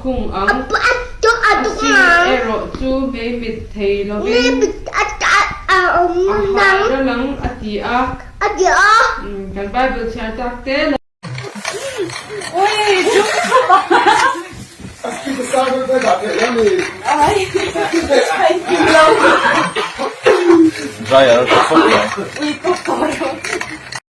thung ang. A sir erawh chu meimit thei lovin a ha ral ang a ti a. Kan Bible chhiar tak te lo.